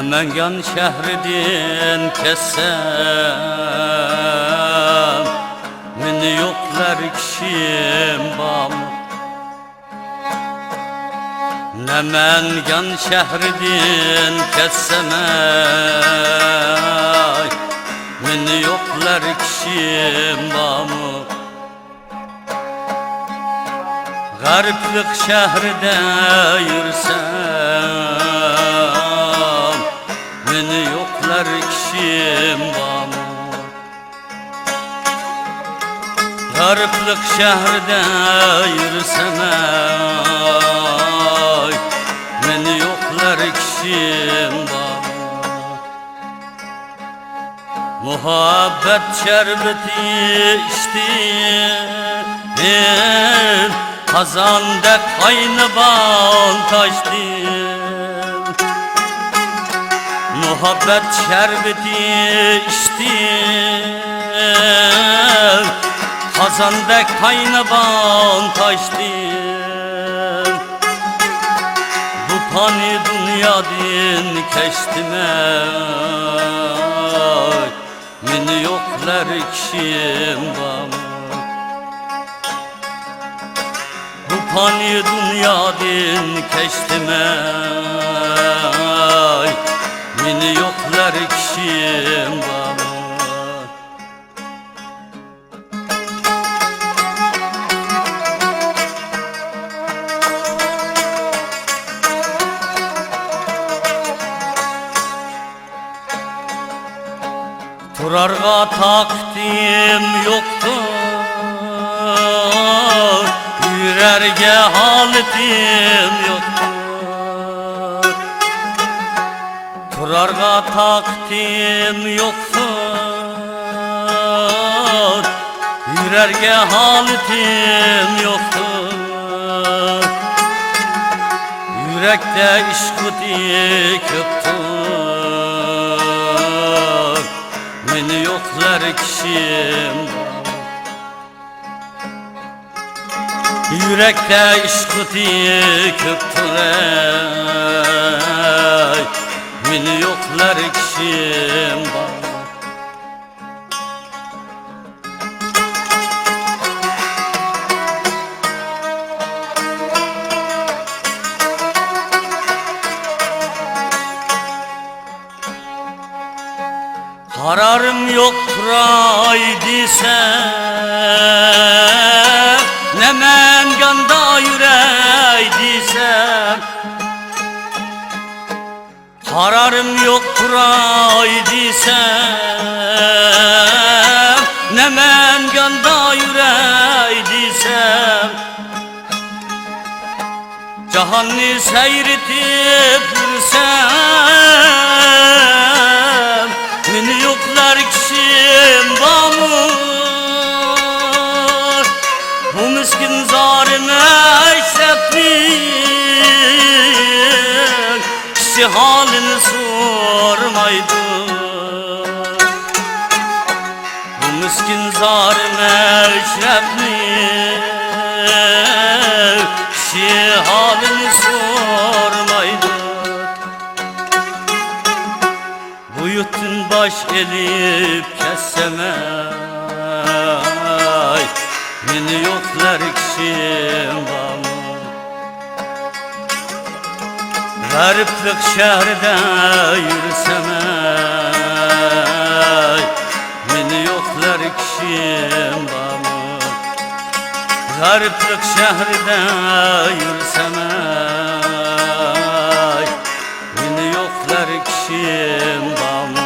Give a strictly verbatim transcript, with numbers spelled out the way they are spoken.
نەمەنگان شەھىرىدىن كەتسەم، مېنى يوقلار كىشىم بارمۇ؟ نەمەنگان شەھىرىدىن كەتسەم ئەي، مېنى يوقلار كىشىم بارمۇ؟ غەرىبلىق شەھىرىدە يۈرسەم، مېنى يوقلار كىشىم بارمۇ؟ غەرىبلىق شەھىرىدە يۈرسەم ئەي، مېنى يوقلار كىشىم بارمۇ؟ مۇھەببەت شەربىتى ئىچتىم، قازاندەك قاينىغان تاشتىن. مۇھەببەت شەربىتى ئىچتىم، قازاندەك قاينىغان تاشتىن. بۇ پانىي دۇنيادىن كەچتىم ئەي، مېنى يوقلار كىشىم بارمۇ؟ بۇ پانىي دۇنيادىن كەچتىم ئەي، مېنى يوقلار كىشىم بارمۇ؟ تۇرارغا تاقىتىم يوقتۇر، يۈرەرگە ھالىتىم يوقتۇر. تۇرارغا تاقىتىم يوقتۇر، يۈرەرگە ھالىتىم يوقتۇر. يۈرەكتە ئىشق ئوتى كۆپتۇر، مېنى يوقلار كىشىم بار. يۈرەكتە ئىشق ئوتى كۆپتۇر ئەي، مېنى يوقلار كىشىم بار. قارارىم يوق تۇراي دېسەم، نەمەنگاندا يۈرەي دېسەم. قارارىم يوق تۇراي دېسەم، نەمەنگاندا يۈرەي دېسەم. جاھاننى سەيرىتىپ يۈرسەم، مېنى يوقلار كىشىم بارمۇ؟ بۇ مىسكىن زارىم ئەشرەپنىڭ كىشى ھالىنى سورىمايدۇ. بۇ مىسكىن زارىم ئەشرەپنىڭ كىشى ھالىنى سورىمايدۇ. بۇ يۇرتتىن باش ئېلىپ كەتسەم ئەي، مېنى يوقلار كىشىم بارمۇ؟ غەرىبلىك شەھىرىدە يۈرسەم ئەي، مېنى يوقلار كىشىم بارمۇ؟ غەرىبلىك شەھىرىدە يۈرسەم ئەي، مېنى يوقلار كىشىم بارمۇ؟